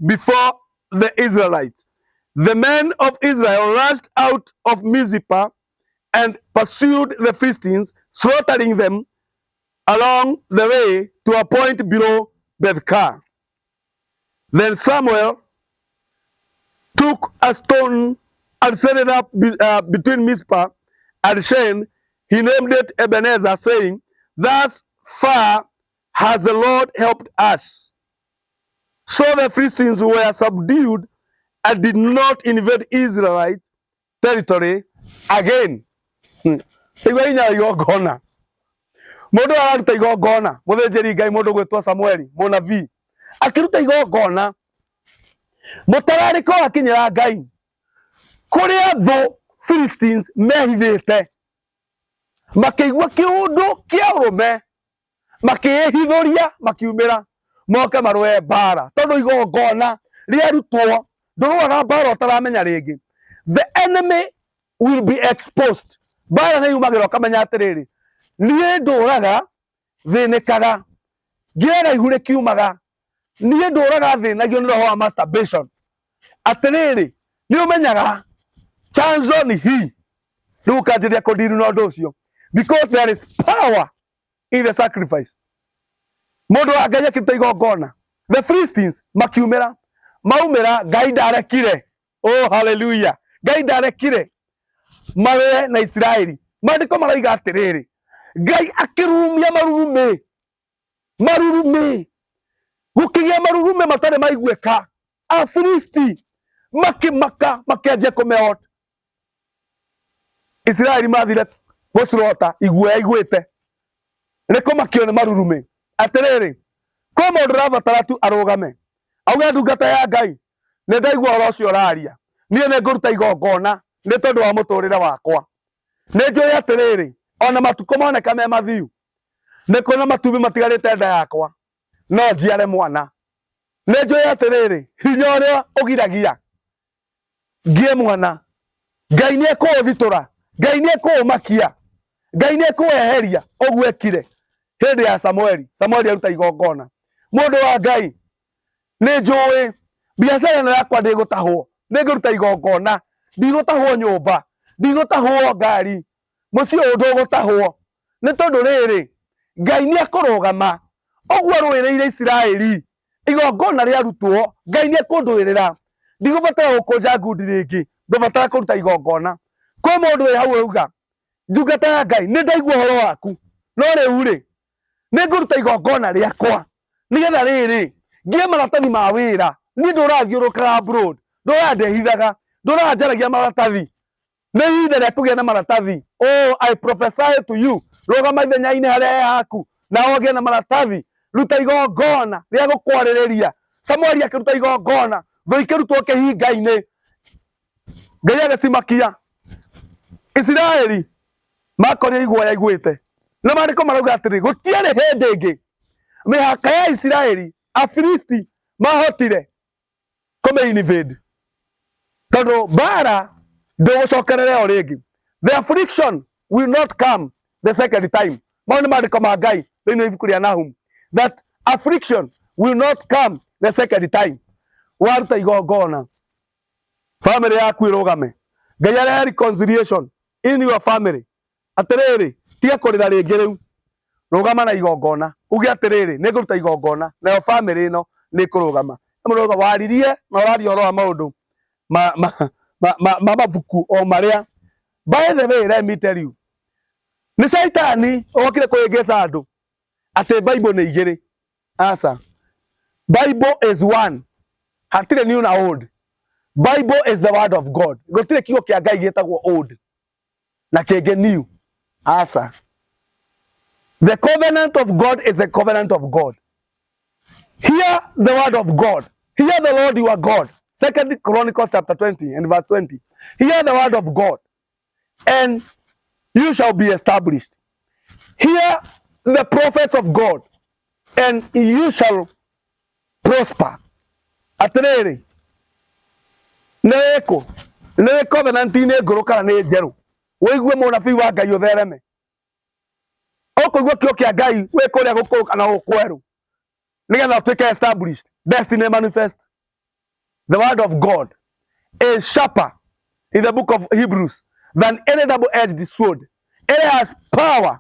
Speaker 1: before the Israelites. The men of Israel rushed out of Mizpah and pursued the Philistines, slaughtering them along the way to a point below Bethkar. Then Samuel took a stone and set it up between Mizpah and Shen. He named it Ebenezer, saying, 'Thus far has the Lord helped us.' So the Philistines were subdued and did not invade Israelite territory again." Igua hinya wa igongona. Mũndũ araruta igongona, mũthĩnjĩri Ngai, mũndũ gwĩtwo Samueli mũnabii, akĩruta igongona, mũtararĩko wakinyĩra Ngai kũrĩa thũ Philistines mehithĩte, makĩigua kĩũndũ kĩa ũrũme, makĩĩhithũria, makiumĩra moke marũe mbara, tondũ igongona rĩarutwo ndũrũaga mbara ũtaramenya rĩngĩ. The enemy will be exposed. Mbara nĩ yumagĩra ũkamenya atĩrĩrĩ, niĩ ndũraga thĩnĩkaga ngĩaga ihu rĩkiumaga, niĩ ndũraga thĩnagio nĩ roho wa masturbation. Atĩrĩrĩ, nĩ ũmenyaga chanzo ni hii, rĩu ũkanjĩrĩria kũndiru na ũndũ ũcio, because there is power in the sacrifice. Mũndũ wa Ngai akĩruta igongona, the Philistines makiumĩra, maumĩra, Ngai ndarekire. Oh hallelujah, Ngai ndarekire marũe na Isiraeli. Maandĩko maroiga atĩrĩrĩ, Ngai akĩrurumia marurumĩ, marurumĩ gũkĩgĩa marurumĩ matarĩ maiguĩka. Afilisti makĩmaka, makĩanjia kũmehota. Isiraeli mathire gũcurota iguoya iguĩte nĩ kũmakio nĩ marurumĩ. Atĩrĩrĩ, kwĩ mũndũ ũrabatara tu arũgame auge, "Ndungata ya Ngai, nĩ ndaigua ũhoro ũcio ũraria, niĩ nĩ ngũruta igongona nĩ tondũ wa mũtũrĩre wakwa. Nĩ njũĩ atĩrĩrĩ, ona matukũ moneka me mathiu, nĩ kũrĩ na matumbĩ matigarĩte nda yakwa, no njiare mwana. Nĩ njũĩ atĩrĩrĩ, hinya ũrĩa ũgiragia ngie mwana, Ngai nĩ ekũũthitũra, Ngai nĩ ekũũmakia." Ngai nĩ ekũweheria ũguo ekire hĩndĩ ya Samueli. Samueli aruta igongona. Mũndũ wa Ngai, nĩ njũĩ biacara ĩno yakwa ndĩgũtahwo, nĩngũruta igongona, ndigũtahwo nyũmba, ndigũtahwo ngari, mũciĩ ũyũ ndũgũtahwo. Nĩ tondũ rĩrĩ, Ngai nĩ ekũrũgama ũguo arũĩrĩire Isiraeli. Igongona rĩarutwo, Ngai nĩ ekũndũĩrĩra, ndigũbatara gũkũnja ngundi rĩngĩ, ngũbatara kũruta igongona. Kwĩ mũndũ wĩ hau auga, ndungata ya Ngai, nĩ ndaigua ũhoro waku, no rĩu rĩ, nĩ ngũruta igongona rĩakwa nĩgetha rĩrĩ ngĩe maratathi ma wĩra. Niĩ ndũrathiũrũrũkaga abroad, ndũrandehithaga, ndũranjaragia maratathi. Nĩ ihinda rĩa kũgĩa na maratathi. Oh, I prophesy to you, rũgama ithenya-inĩ harĩa he haku na ũgĩe na maratathi. Ruta igongona rĩa gũkwarĩrĩria. Samueli akĩruta igongona, thũ ikĩrutwo kĩhinga-inĩ, Ngai agĩcimakia. Isiraeli makorire iguoya iguĩte, na maandĩko marauga atĩrĩ, gũtiarĩ hĩndĩ ĩngĩ mĩhaka ya Isiraeli Afilisti mahotire kũmĩ invade, tondũ mbara ndũgũcokerere o rĩngĩ. The affliction will not come the second time. Mau nĩ maandĩko ma Ngai thĩinĩ wa ibuku rĩa Nahum, that affliction will not come the second time. Waruta igongona, family yaku ĩrũgame, Ngai arehe reconciliation in your family. Atĩrĩrĩ, tiga kũrĩra rĩngĩ rĩu, rũgama na igongona, uge atĩrĩrĩ, nĩ ngũruta igongona, nayo family ĩno nĩ ĩkũrũgama. Mũrũga waririe na ũraria ũhoro wa maũndũ ma, ma, ma, ma, ma mabuku o marĩa. By the way, let me tell you, nĩ caitani okire kũhĩngĩca andũ atĩ Bible nĩ igĩrĩ. Aca, Bible is one, hatirĩ new na old. Bible is the word of God. Gũtirĩ kiugo kĩa Ngai gĩtagwo old na kĩngĩ new. Aca, the covenant of God is the covenant of God. Hear the word of God. Hear the Lord your God. Second Chronicles chapter 20 and verse 20. Hear the word of God, and you shall be established. Hear the prophets of God, and you shall prosper. Atĩrĩrĩ, nĩ wĩkũ? Nĩ wĩ covenant-inĩ ngũrũ kana nĩ njerũ? Wĩigue mũnabii wa Ngai ũthereme. Ũkũigua kĩo kĩa Ngai wĩ kũrĩa gũkũrũ kana gũkwerũ, nĩgetha ũtuĩke established. Destiny manifest. The word of God is sharper in the book of Hebrews than any double-edged sword. It has power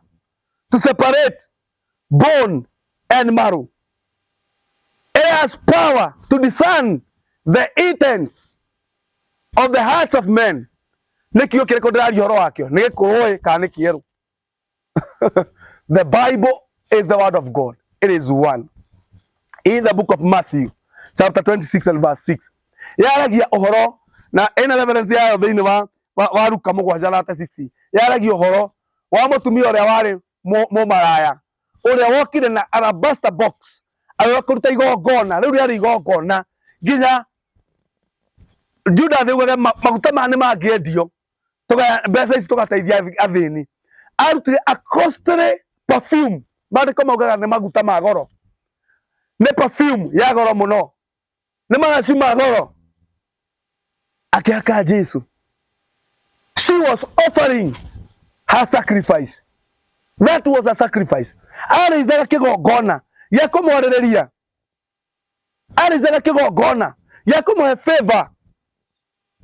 Speaker 1: to separate bone and marrow. It has power to discern the intents of the hearts of men. Nĩ kiugo kĩrĩkũ ndĩraria ũhoro wakĩo? Nĩ gĩkũrũ ĩ kana nĩ kĩerũ? The Bible is the word of God. It is one. In the book of Matthew, chapter 26 and verse 6. Yaragia ũhoro na ĩna reference yayo thĩinĩ wa Luka 7:36. Yaragia ũhoro wa mũtumia ũrĩa warĩ mũmaraya, ũrĩa wokire na alabaster box agĩũka kũruta igongona. Rĩu rĩarĩ igongona nginya Judas augaga maguta maya nĩ mangĩendio, mbeca ici tũgateithia athĩni. Arutire a costly perfume, maandĩko maugaga nĩ maguta ma goro, nĩ perfume ya goro mũno, nĩ maraci ma goro, akĩhaka Jesu. She was offering her sacrifice. That was a sacrifice. Arĩicaga kĩgongona gĩa kũmwarĩrĩria, arĩicaga kĩgongona gĩa kũmũhe favor,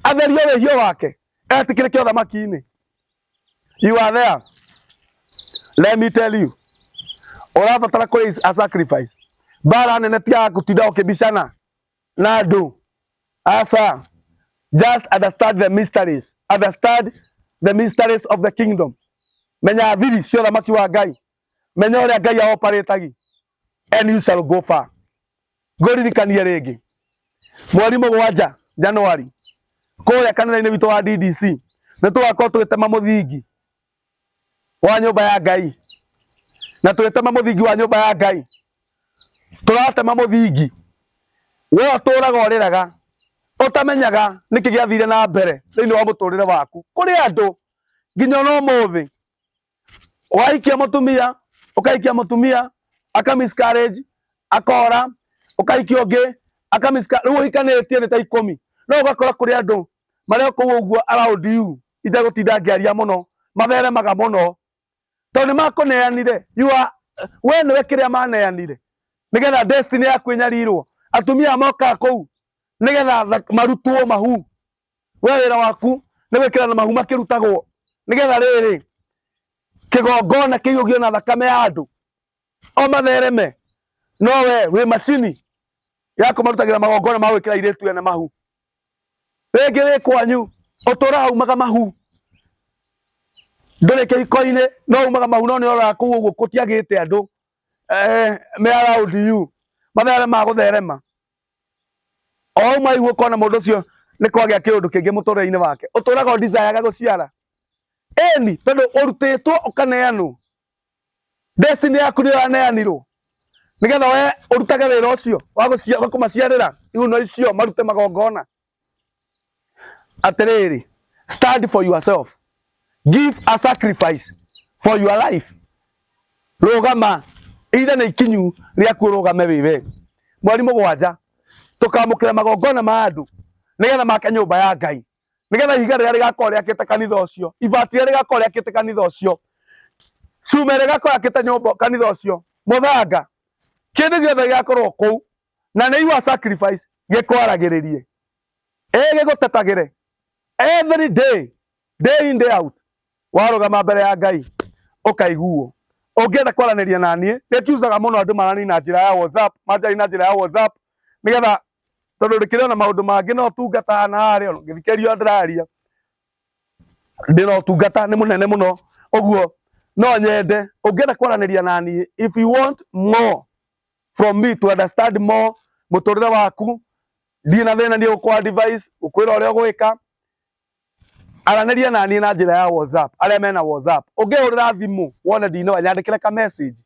Speaker 1: atherio wĩhio wake, etĩkĩrĩke ũthamaki-inĩ. You are there. Let me tell you, ũrabatara kũ a sacrifice. Mbara nene ti ya gũtinda ũkĩbicana na andũ. Aca, just understand the mysteries. Understand the mysteries of the kingdom. Menya thiri cia ũthamaki wa Ngai, menya ũrĩa Ngai aoparatagi, and you shall go far. Ngũririkanie rĩngĩ, mweri 7 Januari, kũrĩa kanitha-inĩ witũ wa DDC, nĩ tũgakorwo tũgĩtema mũthingi wa nyũmba ya Ngai. Na tũgĩtema mũthingi wa nyũmba ya Ngai, tũratema mũthingi we ũtũraga ũrĩraga, ũtamenyaga nĩkĩ gĩathire na mbere thĩinĩ wa mũtũrĩre waku. Kũrĩ andũ nginya ona ũmũthĩ wahikia mũtumia, ũkahikia mũtumia aka miscarriage, akora, ũkahikia ũngĩ aka miscarriage, rĩu ũhikanĩtie nĩ ta 10. No ũgakora kũrĩ andũ marĩa kũu ũguo around you, itegũtinda ngĩaria mũno, matheremaga mũno. Tondu nĩ makũneanire, you are we nĩwe kĩrĩa maneanire nĩgetha destiny yaku ĩnyarirwo. Atumia mokaga kũu nĩgetha marutwo mahu. We wĩra waku nĩ gwĩkĩra na mahu makĩrutagwo nĩgetha rĩrĩ kĩgongona kĩiyũgio na thakame ya andũ o mathereme, no we wĩ macini ya kũmarutagĩra magongona ma gwĩkĩra airĩtu ene mahu. Rĩngĩ wĩ kwanyu ũtũraga umaga mahu, ndũrĩ kĩhiko-inĩ no umaga mahu, no nĩ ũroraga kũu ũguo gũtiagĩte andũ me around you matherema gũtherema o uma igua ũkona mũndũ ũcio nĩ kwagĩa kĩũndũ kĩngĩ mũtũrĩre-inĩ wake. Ũtũraga ũdesire gũciara ĩni tondũ ũrutĩtwo ũkaneanwo, destiny yaku nĩyo yaneanirwo nĩgetha we ũrutage wĩra ũcio wa wa kũmaciarĩra ihuno icio marute magongona. Atĩrĩrĩ, stand for yourself, give a sacrifice for your life. Rũgama, ihinda nĩ ikinyu rĩaku ũrũgame wĩ we. Mweri 7 tũkamũkĩra magongona ma andũ nĩgetha make nyũmba ya Ngai, nĩgetha ihiga rĩrĩa rĩgakorwo rĩakĩte kanitha ũcio, ibati rĩrĩa rĩgakorwo rĩakĩte kanitha ũcio, cuma ĩrĩa ĩgakorwo yakĩte nyũmba kanitha ũcio, mũthanga, kĩndũ gĩothe gĩgakorwo kũu na nĩ your sacrifice gĩkwaragĩrĩrie, ĩ gĩgũtetagĩre every day, day in day out. Warũgama mbere ya Ngai ũkaiguo. Ũngĩenda kwaranĩria na niĩ, nĩ njuzaga mũno andũ marani na njĩra ya WhatsApp, manjarie na njĩra ya WhatsApp nĩgetha, tondũ ndĩkĩrĩ ona maũndũ mangĩ no tungata na harĩa ona ngĩthikĩrĩria ndĩraria ndĩna ũtungata nĩ mũnene mũno. Ũguo no nyende ũngĩenda kwaranĩria na niĩ, if you want more from me, to understand more mũtũrĩre waku, ndirĩ na thĩna niĩ gũkũ advice, gũkwĩra ũrĩa ũgwĩka. Aranĩria na niĩ na njĩra ya WhatsApp. Arĩa mena WhatsApp, ũngĩhũrĩra thimũ wone ndinoya, nyandĩkĩre ka message.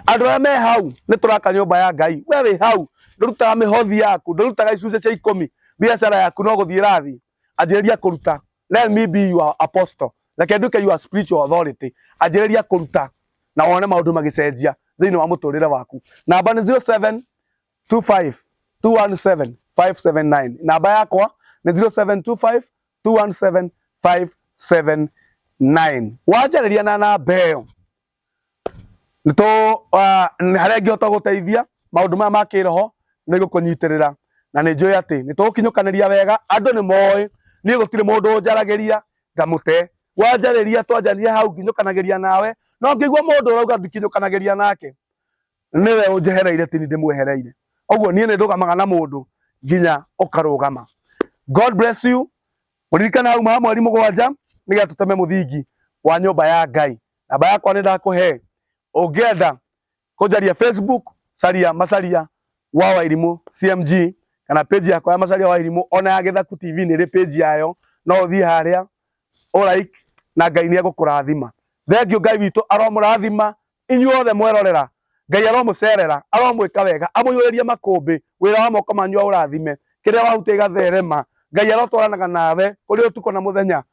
Speaker 1: Andũ arĩa me hau nĩ tũraka nyũmba ya Ngai. We wĩ hau ndũrutaga mĩhothi yaku, ndũrutaga icunjĩ cia 10, biacara yaku no gũthiĩ ĩrathiĩ, anjĩrĩria kũruta. Let me be your apostle, reke nduĩke your spiritual authority. Anjĩrĩria kũruta na wone maũndũ magĩcenjia thĩinĩ wa mũtũrĩre waku. Namba nĩ 0725 217 579. Namba yakwa nĩ 0725 217 579. Wanjarĩria na namba ĩyo nĩtũ harĩa ingĩhota gũteithia maũndũ maya ma kĩroho nĩ gũkũnyitĩrĩra, na nĩ njũĩ atĩ nĩ tũgũkinyũkanĩria wega. Andũ nĩ moĩ niĩ gũtirĩ mũndũ ũnjaragĩria ngamũte. Wanjarĩria twanjania hau nginyũkanagĩria nawe, no ngĩigua mũndũ ũrauga ndikinyũkanagĩria nake, nĩwe ũnjehereire, ti niĩ ndĩmwehereire. Ũguo niĩ nĩ ndũgamaga na mũndũ nginya ũkarũgama. God bless you. Mũririkane hau ma mweri 7 nĩgetha tũteme mũthingi wa nyũmba ya Ngai. Namba yakwa nĩ ndakũhe. Ũngĩenda kũnjaria Facebook, caria Macharia wa Wairimũ CMG, kana page yakwa ya Macharia wa Wairimũ, ona ya Gĩthaku TV nĩ ĩrĩ page yayo, no ũthiĩ harĩa ũ like na Ngai nĩ egũkũrathima. Thengiũ, Ngai witũ aromũrathima inyuothe mwerorera. Ngai aromũcerera, aromwĩka wega, amũiyũrĩrie makũmbĩ, wĩra wa moko manyu aũrathime, kĩrĩa wahutia gĩgatherema. Ngai arotwaranaga nawe kũrĩ ũtukũ na mũthenya.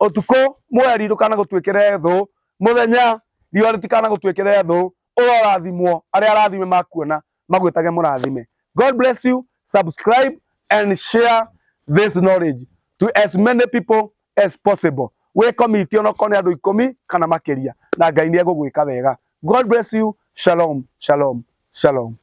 Speaker 1: Ũtukũ mweri ndũkana gũtuĩkĩre thũ, mũthenya riũa rĩtikana gũtuĩkĩre thũ. Ũrorathimwo, arĩa arathime makuona magwĩtage mũrathime. God bless you. Subscribe and share this knowledge to as many people as possible. Wĩ komiti onokorwo nĩ andũ 10 kana makĩria, na Ngai nĩ egũgwĩka wega. God bless you. Shalom, shalom, shalom.